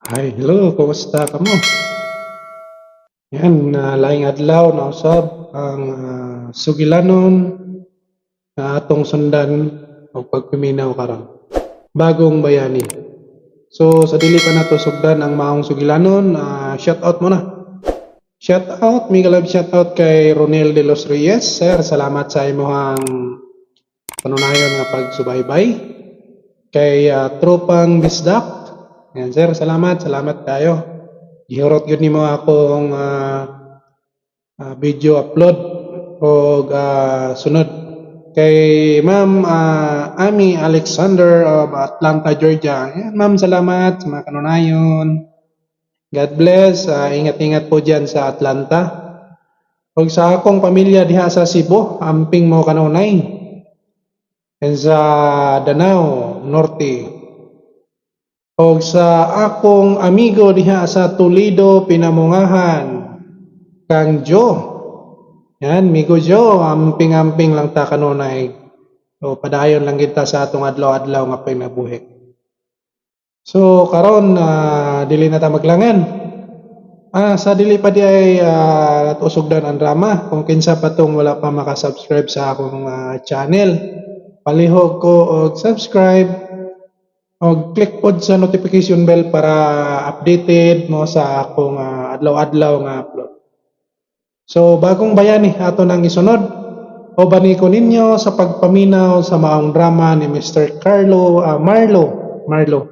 Hi, hello, kumusta kamo? Yan, laing adlaw na usab ang sugilanon na atong sundan og pagpaminaw karon. Bagong Bayani. So sa dili pa nato sugdan ang maong sugilanon, shout out muna. Shout out, mega love shout out kay Ronel de los Reyes. Sir, salamat sa imong panunayon nga pagsubaybay. Kay Tropang Bisdak. Yan sir, salamat, salamat kayo. Gihurot gyud nimo akong video upload og sunod kay Ma'am Amy Alexander of Atlanta, Georgia. Yan, ma'am, salamat sa mga kanunayon. God bless. Ingat-ingat po dyan sa Atlanta. Og sa akong pamilya diha sa Cebu, amping mo kanunay. And sa Danao Norte. Og sa akong amigo diha sa Toledo, Pinamungahan, kang Joe. Yan, Migo Joe, amping-amping lang ta kanunay. O padayon lang kita sa atong adlaw-adlaw nga pinabuhi. So karon dili na ta maglangan. Sa dili pa di ay usugdan ang drama kung kinsa pa tong wala pa maka-subscribe sa akong channel. Palihog ko og subscribe og click pod sa notification bell para updated mo sa akong adlaw-adlaw nga upload. So Bagong Bayani ato nang isunod. O ko ninyo sa pagpaminaw sa maong drama ni Mr. Carlo Marlo Marlo,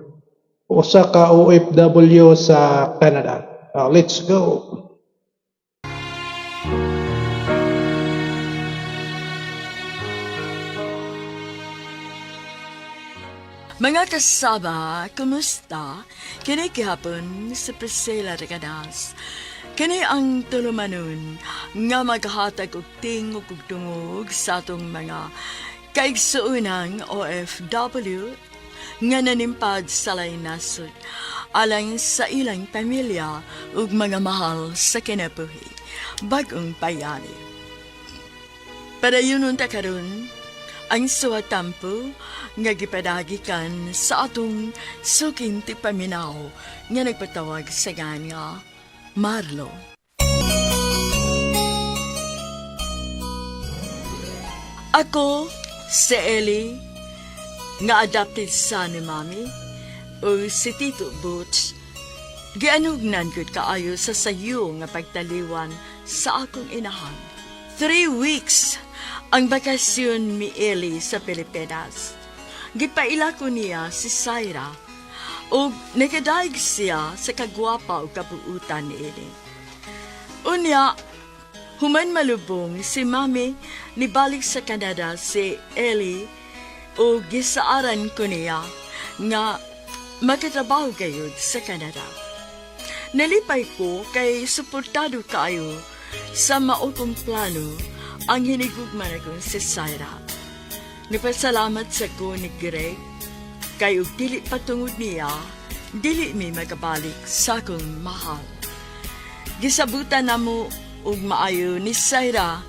usa ka OFW sa Canada. Let's go. Mga kasaba, kumusta? Kini gihapon si Priscilla Regadas. Kini ang tulumanon nga maghatag og tingog ug dungog sa atong mga kaigsuonang OFW nga nanimpad sa laing nasod alang sa ilang pamilya ug mga mahal sa kinabuhi. Bagong Bayani. Padayon unta karon ang suwatampo nga gipadagikan sa atong suking tigpaminaw nga nagpatawag sa nga Marlo. Ako si Ellie nga adopted son ni Mami o si Tito Boots, gianugnan gud kaayo sa sayo nga pagtaliwan sa akong inahan. 3 weeks ang bakasyon mi Ellie sa Pilipinas. Gipaila ko niya si Syra ug nakadaig siya sa kagwapa ug kabuutan ni ini. Unya, human malubong si Mami, nibalik sa Canada si Ellie ug gisaaran ko niya nga makatrabaho gayud sa Canada. Nalipay ko kay suportado kaayo sa mao kong plano ang hinigugma nakong si Syra. Nagpasalamat sa ko ni Greg kay ug dili patungod niya, dili mi makabalik sa akong mahal. Gisabutan namo og maayo ni Syra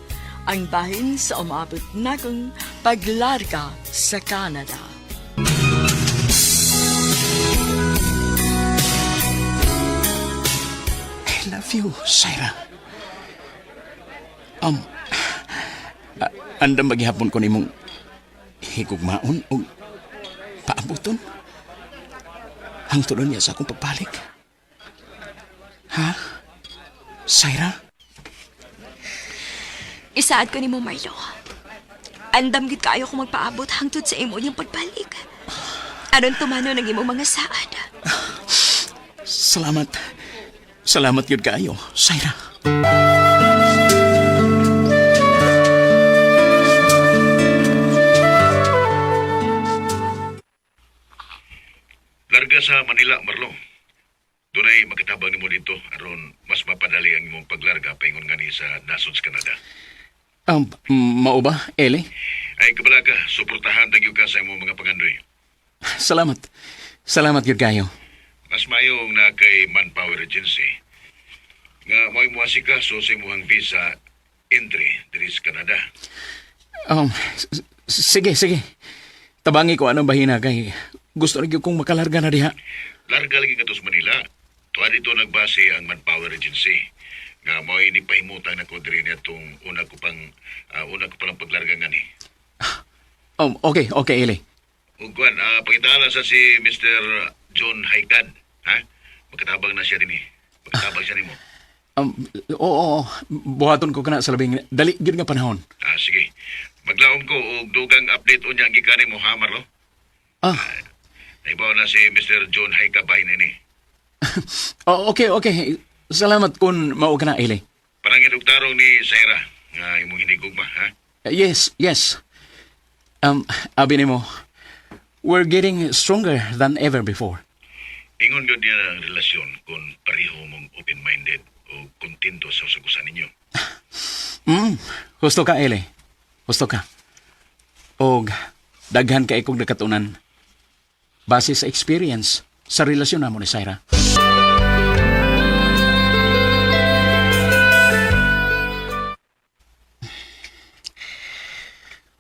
ang bahin sa umaabot nakong paglarga sa Canada. I love you, Syra. Andam maghihapon ko nimong higugmaon o paabuton. Hangtod niya sa akong pagbalik. Ha? Syra? Isaad ko nimo, Marlo. Andam gid kaayo ko magpaabot hangtod sa imo niyang pagbalik. Aron tumano ng imong mga saad. Salamat. Salamat yun kaayo, Syra. Larga sa Manila, Marlo. Dunay makatabang nimo dito aron mas mapadali ang imong paglarga paingon ngani sa nasod sa Canada. Mao ba, Eli? Ay kabala ka, suportahan tagyo ka sa imong mga pangandoy. Salamat. Salamat yun kayo. Mas maayo na kay Manpower Agency nga mo'y muasikaso sa imong visa entry diri sa Canada. Sige, sige. Tabangi ko anong bahina kay Gusto na gyud kong makalarga na diha. Larga lagi ngadto sa Manila. Tuwa dito nagbase ang Manpower Agency. Nga mao'y nipahimutang nako diri niadtong una ko palang paglarga ngani. Okay, okay, Eli. Ug kuan, pangitala sa si Mr. John Haikad, ha? Magkatabang na siya dinhi. Magkatabang siya nimo. Oo, oo, buhaton ko kana sa labing dali gyud nga panahon. Ah, sige. Maglaom ko og dugang update unya gikan nimo ha, Marlo. Ah, Naibaw na si Mr. John Haikad bahin ini. oh, okay, okay. Salamat kung mao ka na, Eli. Panangit og tarong ni Saira nga imong hinigugma, ha? Yes, yes. Abi nimo, we're getting stronger than ever before. Ingon gyud niya ang relasyon kung pareho mong open-minded o kontento sa usagusan ninyo. Husto ka, Eli. Husto ka. Og daghan kay kong nakatunan. Base sa experience sa relasyon namo ni Syra.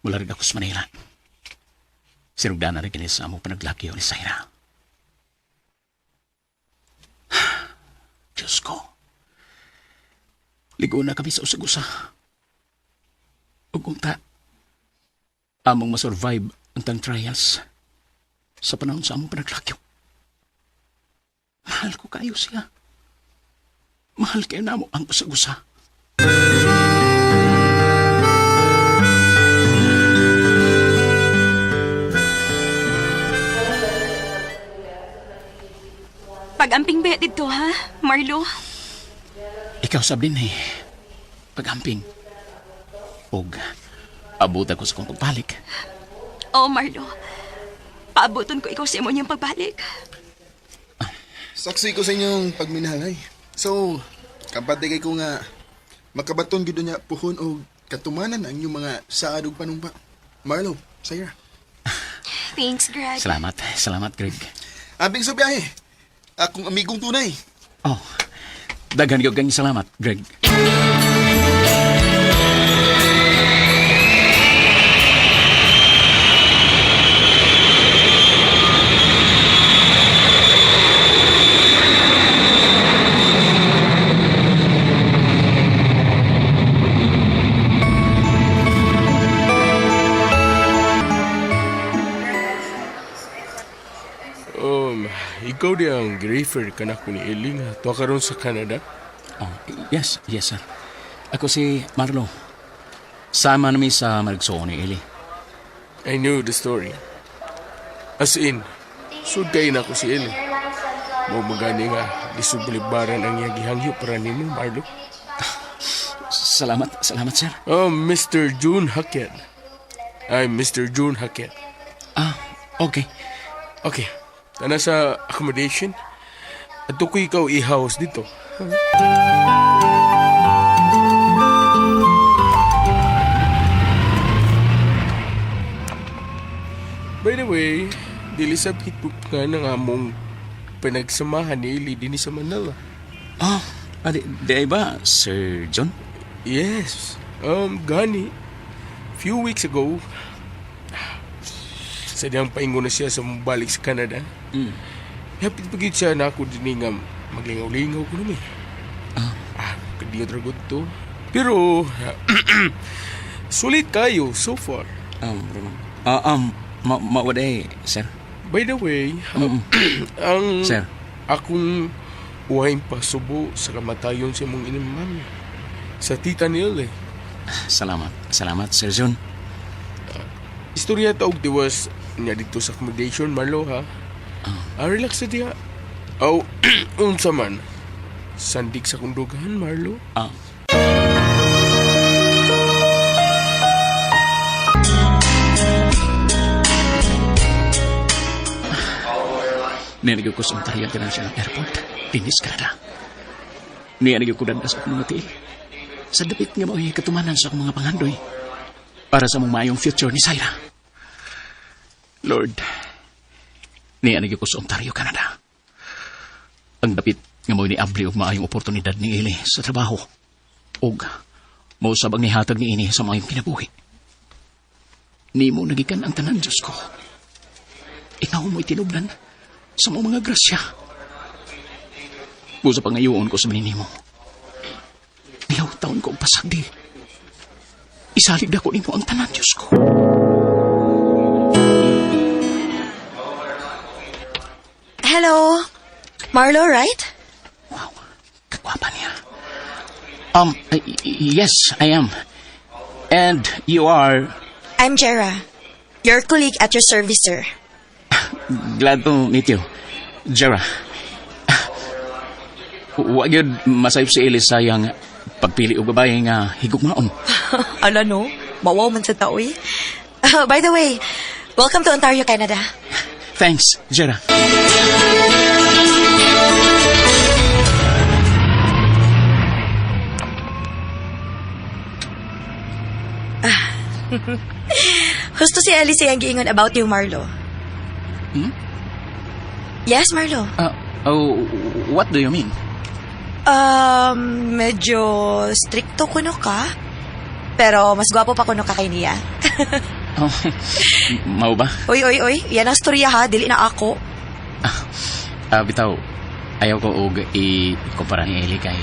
Mula rin ako sa Manila. Sinugdan na rin kini sa among panaglakyo ni Syra. Diyos ko. Ligo na kami sa usag-usa. Ug unta, among masurvive ang tang trials sa panahon sa among panaglakyo. Mahal ko kayo siya. Mahal kayo namo ang usag-usa. Pag-amping ba dito ha, Marlo? Ikaw sab din eh. Pagamping. Og abot ako sa kong pagbalik. Oo, Marlo. Paabuton ko ikaw sa imo niyang pagbalik. Saksi ko sa inyong pagminahalay. So, kampante kay ko nga makabaton gyud niya puhon og katumanan ang inyong mga saad ug panumpa. Marlo, Saira. Thanks, Greg. Salamat. Salamat, Greg. Ambing sa biyahe. Akong amigong tunay. Oh, daghan gyud kang salamat, Greg. Ikaw di ang refer ka na ko ni Eli nga tuwa karon sa Canada. Oh, yes, yes, sir. Ako si Marlo. Sama nami sa marigsuon ni Eli. I knew the story. As in, sud kay na ko si Eli. Mo magani nga lisod balibaran ang iyang gihangyo para nimo, Marlo. Salamat, salamat, sir. Oh, Mr. June Hackett. I'm Mr. June Hackett. Ah, okay. Okay, tana sa accommodation. At ko ikaw i-house dito. By the way, dili sa hitbook nga ng among pinagsamahan ni Eli dinhi sa Manila. Ah, di ba, Sir John? Yes. Gani. Few weeks ago, sadyang paingon na siya sa balik sa Canada. Hapit pagit siya na ako din nga maglingaw-lingaw ko naman. Ah, kadiyo dragod to. Pero, sulit kayo so far. Mawaday, sir. By the way, ang Sir. akong uhaing pasubo sa kamatayon sa mong inang mami. Sa tita ni Ele. Salamat, salamat, Sir John. Istorya ta og diwas niya dito sa accommodation, Marlo, ha? Ah, relax sa diha. Aw, unsa man. Sandig sa kundugahan, Marlo. Ah. Nianigyo ko sa Ontario International Airport, Dinis, Canada. Nianigyo ko dandas akong mga tiil. Sa dapit nga mao'y katumanan sa akong mga panghandoy para sa mong maayong future ni Syra. Lord, nianigyo ko sa Ontario, Canada. Ang dapit nga mo'y niabli og maayong oportunidad ni Eli sa trabaho ug mausab ang nihatag ni ini sa maayong kinabuhi. Nimo nagikan ang tanan, Diyos ko. Ikaw mo'y tinubdan sa mga grasya. Busa pangayoon ko sa nimo. Ilaw taon ko ang pasagdi. Isalig na ko nimo ang tanan, Diyos ko. Hello? Marlo, right? Wow, kagwapa niya. Yes, I am. And you are? I'm Jera, your colleague at your service, sir. Glad to meet you, Jera. Wa gyud masayop si Ellie sa iyang pagpili og babae nga higugmaon. Ala no, mawaw man sa tao eh. By the way, welcome to Ontario, Canada. Thanks, Jera. Husto si Ellie sa iyang giingon about you, Marlo. Hmm? Yes, Marlo. Oh, what do you mean? Medyo strikto kuno ka. Pero mas gwapo pa kuno ka kay niya. Oh, mao ba? Uy, uy, uy. Yan ang storya ha. Dili na ako. Bitaw, ayaw ko og i-kumpara ni Ellie kay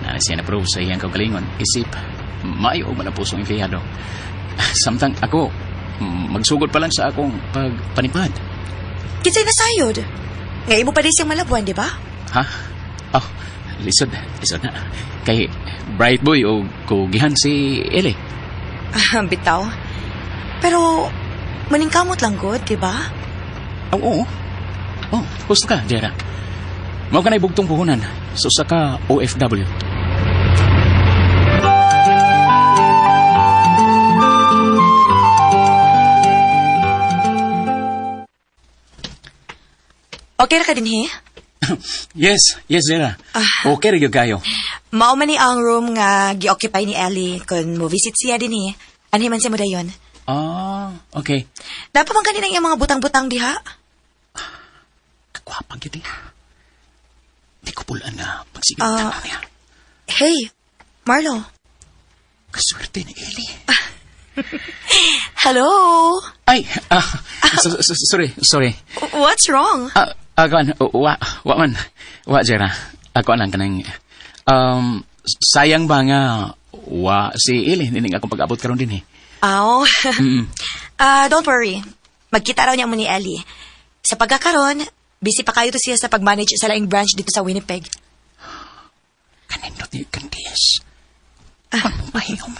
na siya na-prove sa iyang kaugalingon. Isip, maayo og malapusong empleyado. Samtang ako, magsugod pa lang sa akong pagpanipad. Kinsay nasayod. Nga imo pa din siyang malabuan, di ba? Ha? Oh, lisod, lisod na. Kay bright boy o kugihan si Ellie. Bitaw. Pero, maningkamot lang gud, di ba? Oo. Oh, husto ka, Jera. Mao ka na bugtong puhunan sa usa ka OFW. Okay ra ka dinhi? Yes, Jera. Okay ra gyud kayo. Mao man ni ang room nga gi-occupy ni Ellie kung mo visit siya dinhi. Anhi man siya mo dayon. Ah, okay. Dapat man kaninang iyang mga butang-butang diha. Kagwapang gyud eh. Di ko pulaan na magsigit na niya. Hey, Marlo. Kaswerte ni Ellie. Hello? Ay, sorry, sorry. What's wrong? Kuan, wa man. Wa, Jera. Ako lang kanang, sayang ba nga, wa si Ellie, nining akong pag-abot karon din eh. Aw. Don't worry. Magkita raw niya mo ni Ellie. Sa pagkakaron, busy pa kayo to siya sa pag-manage sa laing branch dito sa Winnipeg. Kanindot ni Candice. Ano ba yung...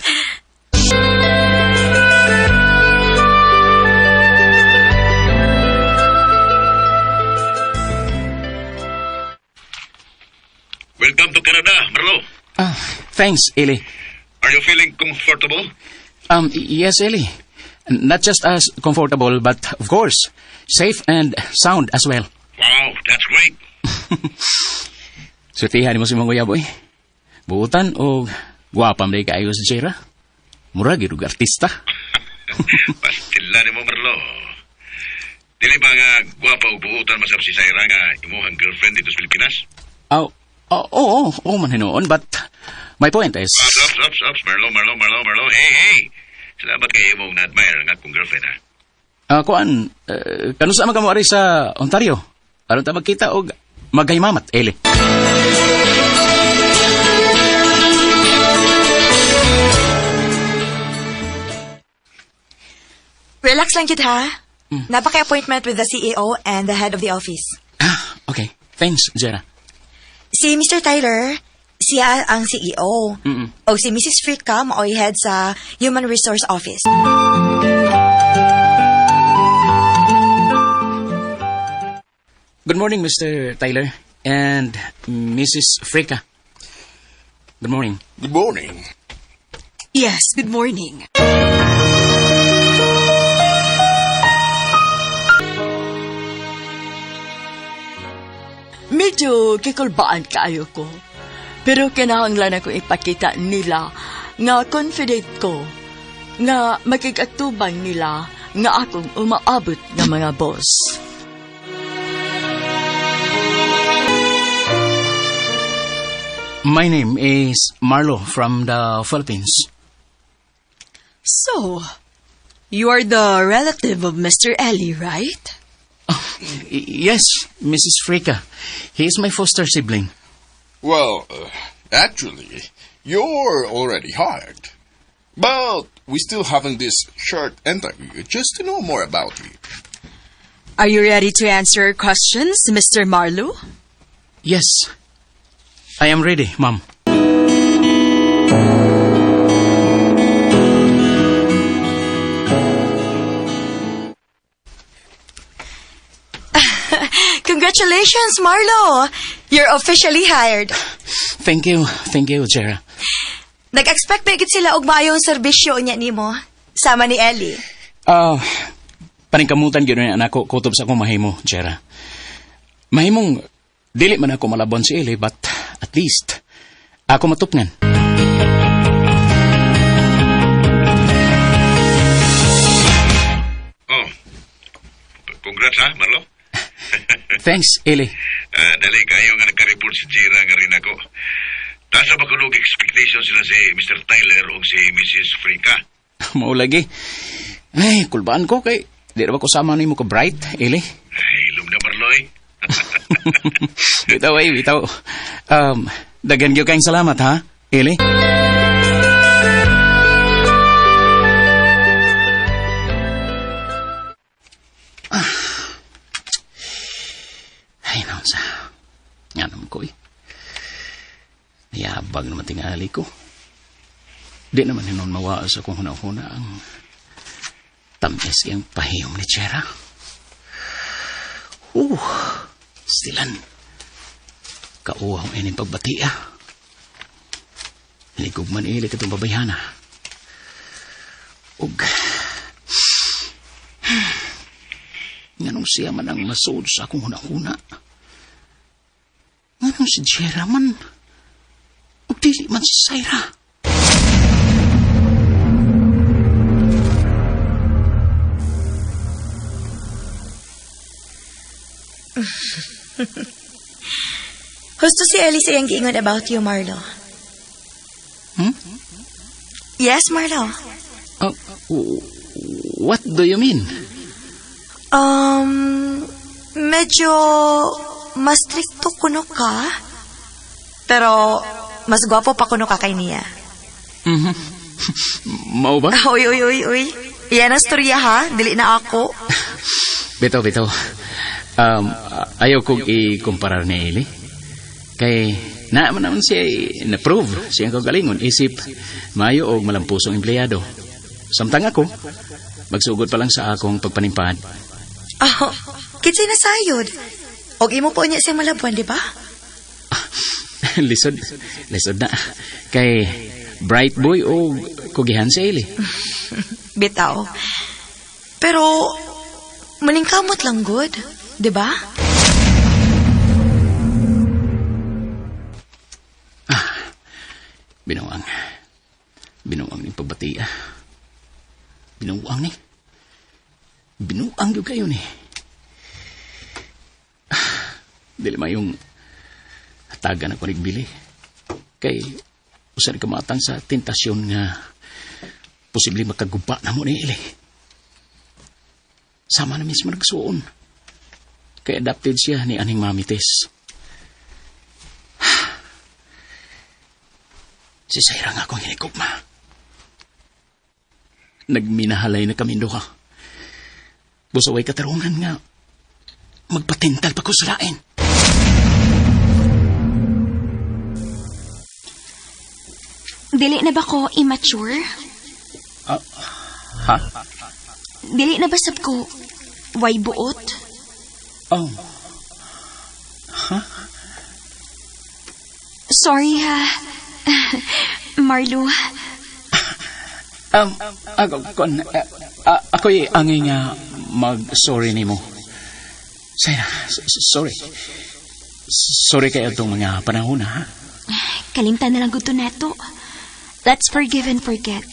Welcome to Canada, Marlo. Thanks, Eli. Are you feeling comfortable? Yes, Eli. Not just as comfortable, but of course, safe and sound as well. Wow, that's great. Swertihan mo si Mang Uyab, oy. Buutan o gwapa man kaayo si Jera. Mura gyud og artista. Pastila ni mo, Marlo. Dili ba nga gwapa o buutan masab si Zaira nga imuhang girlfriend dito sa Pilipinas? Oh, oh, man hinuon, but my point is... Ops, ops, ops, Marlo, Marlo, Marlo, Marlo. Hey, hey! Salamat kay imong na-admire ang akong girlfriend, ha? Kuan, kanusa man kamo ari sa Ontario? Aron ta magkita og magaymamat, Eli. Relax lang jud ha. Napaka-appointment with the CEO and the head of the office. Ah, okay. Thanks, Jera. Si Mr. Tyler, siya ang CEO. O si Mrs. Fricka mao'y head sa Human Resource Office. Good morning, Mr. Tyler and Mrs. Fricka. Good morning. Good morning. Yes, good morning. Medyo kikulbaan kaayo ko. Pero kinahanglan ako ipakita nila nga confident ko nga makikatubang nila nga akong umaabot nga mga boss. My name is Marlo from the Philippines. So, you are the relative of Mr. Ellie, right? Yes, Mrs. Frika. He is my foster sibling. Well, actually, you're already hired. But we still having this short interview just to know more about you. Are you ready to answer our questions, Mr. Marlowe? Yes. I am ready, ma'am. Congratulations, Marlo! You're officially hired. Thank you. Thank you, Jera. Nag-expect ba gid sila og maayong serbisyo unya nimo? Sama ni Ellie. Ah, paningkamutan gyud na nako kutob sa akong mahimo, Jera. Mahimong dili man ako malabon si Eli, but at least ako matupngan. Oh, congrats ha, Marlo. Thanks, Eli. Ah, dali kayo nga nagka-report si Jira nga rin ako. Tasa ba kunog expectation sila si Mr. Tyler o si Mrs. Frika? Mao lagi. Ay, kulbaan ko kay di ra ba ko sama nimo ka bright, Eli? Ay, ilom na Marlo eh. Bitaw ay, bitaw. Daghan gyud kayong salamat ha, Eli. Ah. Ay, naon sa. Nga naman ko eh. Nayabag naman tingali ko. Di naman hinon mawaa sa kong huna-huna ang tamis iyang pahiyom ni Chera. Stilan. Kauhaw ining pagbati ah. Hiligog man ili katong babayhana. Ug nganong siya man ang masud sa akong hunahuna. Nganong si Jera man. Ug dili man si Syra. Husto si Ellie sa iyang giingon about you, Marlo. Hmm? Yes, Marlo. Oh, what do you mean? Medyo mas stricto kuno ka. Pero mas gwapo pa kuno ka kay niya. Mao ba? Uy, uy, uy, uy. Iyan ang storya ha. Dili na ako. Bitaw, bitaw. Ayaw kong ikumparar ni Eli. Kay naman naman siya na-prove siyang kagalingon. Isip, mayo og malampusong empleyado. Samtang ako, magsugod pa lang sa akong pagpanimpad. Oh, kinsay na sayod. Og imo po niya siya malabuan, di ba? Lisod, lisod na. Kay bright boy o kugihan si Eli. Bitaw. Pero, maningkamot lang good, di ba? Binuang. Binuang ni pagbati ah. Binuang ni. Binuang yung kayo ni. Ah, dili mayong hatagan ako nagbili. Kay usan ka matang sa tentasyon nga posible makaguba na mo ni Ili. Sama na mismo nagsuon. Kay adopted siya ni aning mami Tess. Si Saira nga akong hinigugma. Nagminahalay na kami duha. Busaway katarungan nga. Magpatintal pa ko sa lain. Dili na ba ko immature? Ha? Dili na ba sab ko way buot? Oh. Sorry ha. Marlo. Ako, kon, ako'y angay nga mag-sorry nimo. Saira, sorry. Sorry kay atong mga panahon, ha? Kalimtan na lang gud to nato. Let's forgive and forget.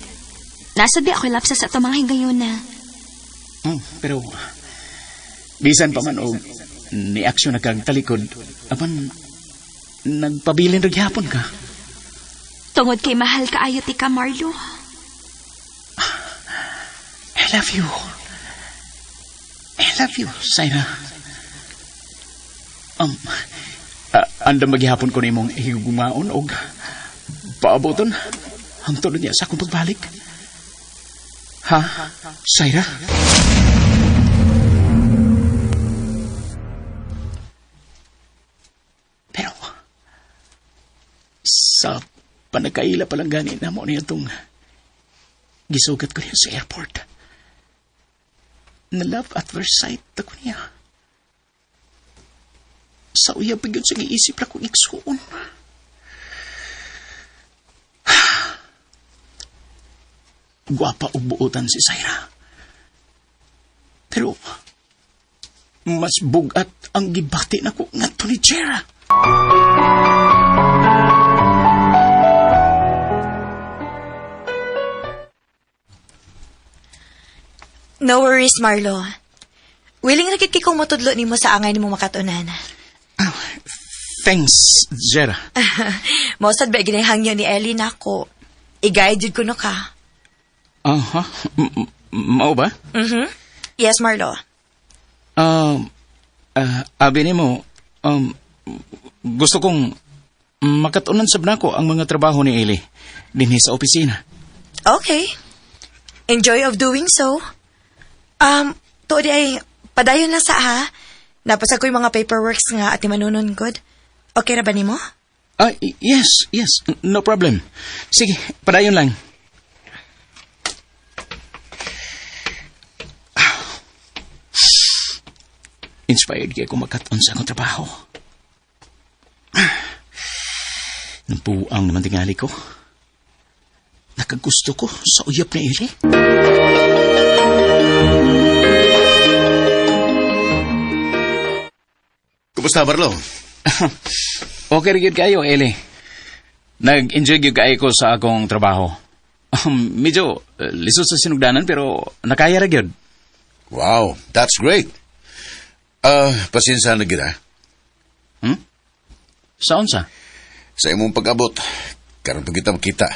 Nasa di ako lapsa sa atong mga hingayon na. Pero, bisan pa man og ni-aksyon na kag talikod, apan, nagpabilin ra gihapon ka. Tungod kay mahal kaayo ti ka, Marlo. I love you. I love you, Saira. Andam maghihapon ko nimong higumaon og paaboton hangtod niya sa akong pagbalik. Ha? Syra? Pero, sa panagkaila pa lang gani na mo niya itong gisugat ko niya sa airport. Na love at first sight ako niya. Sa uyab pa yun sa giisip lang kong igsuon. Gwapa og buotan si Syra. Pero, mas bugat ang gibati nako ngadto ni Jera. No worries, Marlo. Willing ra gid kay kong motudlo nimo sa angay nimo makatunan. Ah, thanks, Jera. Mao sad ba ginahangyo ni Ellie nako. I-guide jud ko no ka. Aha. Mao ba? Mhm. Yes, Marlo. Abi nimo, gusto kong makatunan sab nako ang mga trabaho ni Eli dinhi sa opisina. Okay. Enjoy of doing so. Tuod ay padayon lang sa ha. Napasa ko yung mga paperworks nga at manunon good. Okay ra ba nimo? Ah, yes, no problem. Sige, padayon lang. Inspired kaya ko magkat-on sa akong trabaho. Nampuang naman tingali ko. Nakagusto ko sa uyap ni Eli. Kumusta, Marlo? Okay rin gyud kayo, Eli. Nag-enjoy gyud kaayo ko sa akong trabaho. Medyo lisod sa sinugdanan pero nakaya ra gyud. Wow, that's great. Pasensya na gid, ah. Sa unsa? Sa imong pag-abot, karon pa kita makita.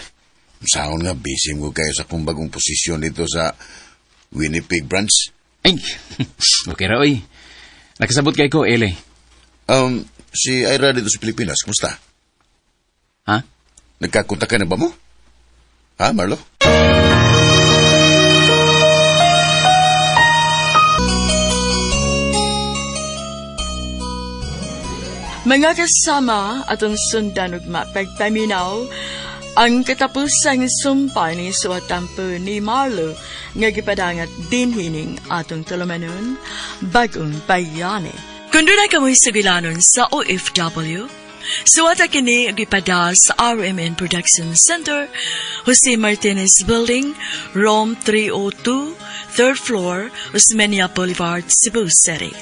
Saon nga, busy mo kayo sa akong bagong posisyon dito sa Winnipeg branch. Ay, okay ra oy. Nakasabot kay ko, Eli. Si Ira dito sa Pilipinas, kumusta? Ha? Nagkakontak ka na ba mo? Ha, Marlo? Mga kasama atong sundan ug mapagpaminaw ang katapusang sumpa ni Suwatampo ni Marlo nga gipadangat dinhining atong tulumanon, Bagong Bayani. Kung doon kamoy sugilanon sa OFW, suwata kini ug ipada sa RMN Production Center, Jose Martinez Building, Room 302, 3rd floor, Osmeña Boulevard, Cebu City.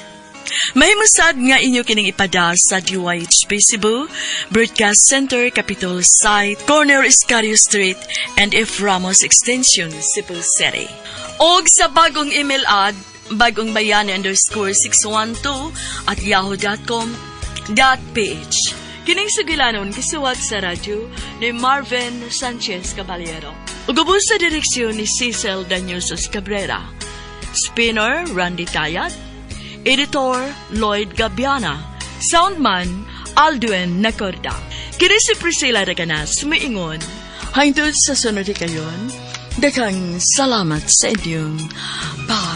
Mahimusad nga inyo kining ipada sa DYHP Cebu, Broadcast Center, Capitol Site, Corner Escario Street, and F. Ramos Extension, Cebu City. Og sa bagong email ad, bagongbayani_612@yahoo.com.ph. Kining sugilanon gisuwat sa radyo ni Marvin Sanchez Caballero. Ug ubos sa direksyon ni Cecil Danyusos Cabrera. Spinner, Randy Tayat. Editor, Lloyd Gabiana. Soundman, Aldwin Nacorda. Kini si Priscilla Reganas, miingon. Hangtod sa sunod kayon, daghang salamat sa inyong pag